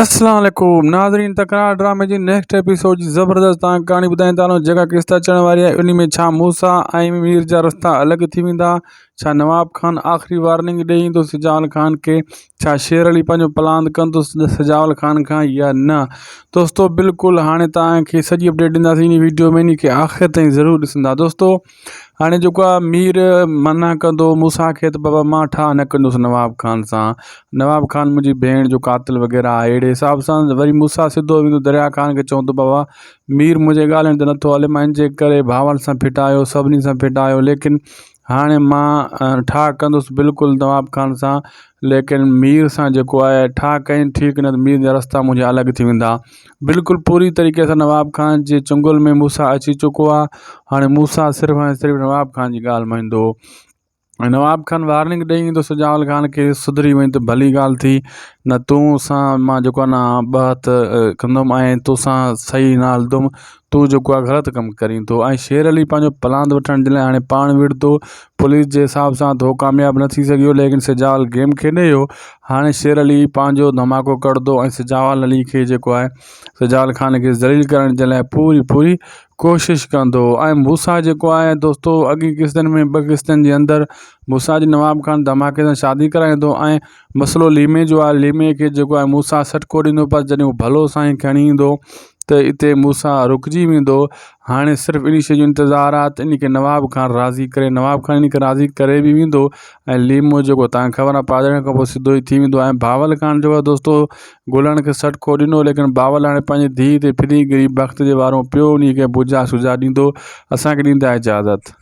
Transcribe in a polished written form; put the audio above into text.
السلام عليڪم ناظرين تڪرار ڊرامي جي نيڪسٽ ايپيسوڊ جي زبردست تان ڪهاڻي ٻڌائيندا هلون جيڪا قسط اچڻ واري آهي انهي ۾ ڇا موسيٰ ۽ مير جا رستا الڳ ٿي ويندا ڇا نواب خان آخري وارننگ ڏئي ايندو سجاول خان کي ڇا شير علي پنهنجو پلاند ڪندو سجاول خان کان يا نه دوستو بلڪل هاڻي توهان کي سڄي اپڊيٽ ڏينداسين انهي ويڊيو ۾ انهي کي آخر تائين ضرور ڏسندا دوستو هاڻي جيڪو آ مير منع ڪندو موسيٰ کي ته بابا مان ٺاهه نه ڪندس نواب خان سان نواب خان منهنجي ڀيڻ جو قاتل وغيره آهي اهڙي حساب سان وري موسيٰ سڌو ويندو دريا خان کي چوندو بابا مير منهنجي ڳالهين تي نٿو هلي مان ان جي ڪري ڀاور سان ڦٽايو سڀني سان ڦٽايو ليڪن هاڻي مان ٺاهه ڪندس بلڪل نواب خان سان ليڪن مير سان جيڪو آهي ٺاهه ڪئين ٺيڪ نه ته مير جا رستا منهنجا الڳ ٿي ويندا بلڪل پوري طريقي سان نواب خان جي چنگل ۾ موسيٰ اچي چڪو آ هاڻي موسيٰ صرف ۽ صرف نواب خان جي ڳالهه مڃندو ۽ نواب خان وارننگ ڏئي ايندو سجاول خان کي سڌري وڃ ته ڀلي ڳالهه ٿي نه تون سان مان جيڪو آ نه ٻه هٿ ڪندم ۽ توسان صحيح نه هلندم تون جيڪو آ غلط ڪم ڪرين ٿو ۽ شير علي پنهنجو پلاند وٺڻ جي لاء هاڻي پاڻ وڙهندو پوليس جي حساب سان ته هو ڪامياب نه ٿي سگهيو ليڪن سجاول گيم کيڏي ويو هاڻي شير علي پنهنجو ڌماڪو ڪڍندو ۽ سجاول علي کي جيڪو آهي سجاول خان کي ذليل ڪرڻ جي لاء پوري پوري ڪوشش ڪندو ۽ موسيٰ جيڪو آهي دوستو اڳين قسطن ۾ ٻه قسطن جي اندر موسيٰ جي نواب خان ڌماڪي سان شادي ڪرائيندو ۽ مسئلو ليمي جو آهي ليمي کي جيڪو آهي موسيٰ سٽڪو ڏيندو پر جڏهن هو ڀلو سائين کڻي ايندو ته اتي موسيٰ رڪجي ويندو هاڻي صرف انهي شيء جو انتظار آهي ته انهي کي نواب خان راضي ڪري نواب خان انهي کي راضي ڪري به ويندو ۽ ليمو جيڪو تان خبر آهي پاڄڻ کان پوء سڌو ئي ٿي ويندو ۽ بهاول خان جو دوستو گلڻ کي سٽڪو ڏنو ليڪن بهاول هاڻي پنهنجي ڌيء تي ڦري گري بخت جي وارو پيو انهي کي بجا سجا ڏيندو اسان کي ڏيندا اجازت.